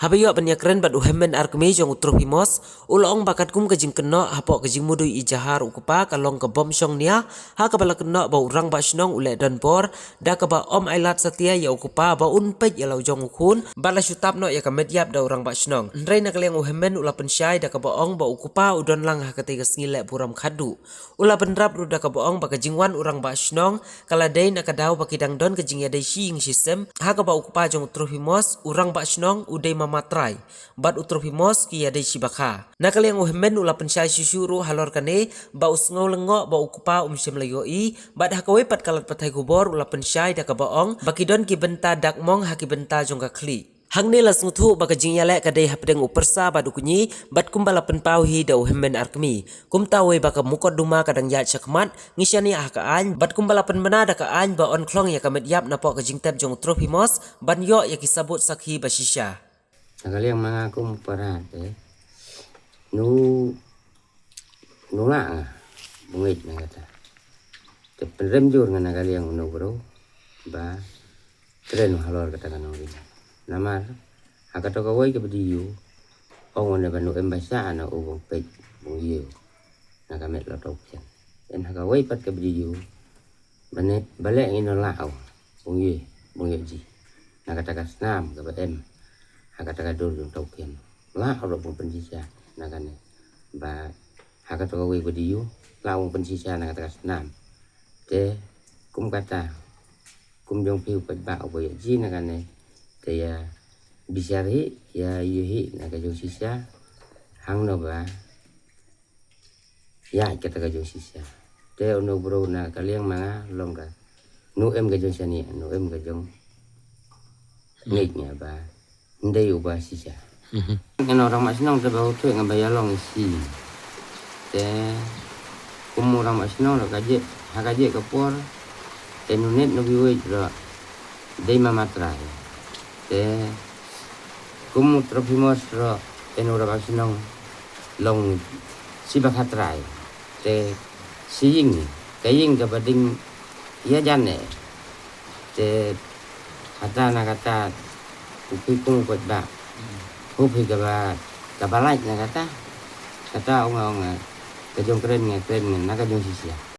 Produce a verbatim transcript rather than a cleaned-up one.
Haba ïoh ban ïakren bad u hynmen arkmie jong u Trophimos, u la ong ba katkum ka jingkynnoh hapoh ka jingmudui ijahar u kpa ka long ka bym shong nia, ha kaba la kynnoh ba u rangbah shnong u leh donbor, da kaba ym ailad satia ïa u kpa ba un peit ïa la u jong u khun, bad la shu tap noh ïa ka met ïap da u rangbah shnong. Hynrei na ka liang u hynmen u la pynshai da kaba ong ba u kpa u don lang ha katei ka sngi leh burom khadduh. U la bynrap ruh da kaba ong ba ka jingwan u rangbah shnong, ka la dei na ka daw ba ki dang don ka jingïadei shi ïing shi sem, ha kaba u kpa jong u Trophimos, u rangbah shnong, u dei mama trai, bad u Trophimos ki ïadei shi bakha. Na ka liang u hynmen u la pynshai shuh shuh ruh halor kane, ba u sngew lyngngoh ba u kpa um shym la ïohi, bad ha kawei pat ka lad pathai khubor u la pynshai da kaba ong, ba ki don ki bynta dak mong ha ki bynta jong ka khlieh. Hangne la sngewthuh ba ka jingïaleh ka dei hapdeng u pyrsa bad u kñi, bad kumba la pynpaw hi da u hynmen arkmie. Kumta wei ba ka mukotduma ka dang ïaid shakhmat, ngi shaniah ha ka aiñ, bad kumba la pynbna da ka aiñ ba yn khlong ïa ka met ïap napoh ka jingtep jong u Trophimos, ban ïoh ïa ki sabut sakhi ba shisha. Na ka liang ma nga kum u para te, nu, nu lah nga, bungit na kata. Te pynrem jur nga na ka liang u no bro, ba, kren u halor kata ka nongrim. Namar, ha kato kawei ka video, ong u ne ba nu em ba shah na u bang peit bang ïew. Na ka met la tau khian. En ha kawei pat ka video, ba ne, ba leh ngi no lah u, bang ïew, bang ïew ji. Na kata ka snam, kaba em. Ha kata ka dur jong tau khian. Lah u bang pynshisha, na kane. Ba, ha kato kawei ka video, lah u bang pynshisha na kata ka snam. Te, kum kata, kum jong phi u paidbah uba ïoh ji na kane, te ïa bishar hi, ïa ïohi na ka jong shisha, hangno ba ïa kata ka jong shisha. Te u no bro na ka liang ma nga long ka, nu em ka jong shaniah, nu em ka jong ngeit nga ba. Ndei uba shisha. Nga no rangbah shnong te ba u thwe nga ba ïa long isi. Te kum u rangbah shnong da ka jeh, ha ka jeh ka por. Te nu net nu biwei ro. Dei mama trai. Te kum u Trophimos ro, te nu rangbah shnong long si bakha trai. Te si ïing, ka ïing kaba ding ïa jan ne. Te kata na kata, u phi kum u paidbah. U phi kaba, kaba lait na kata. Kata ong ong, ka jong kren nga kren nga, na ka jong shisha.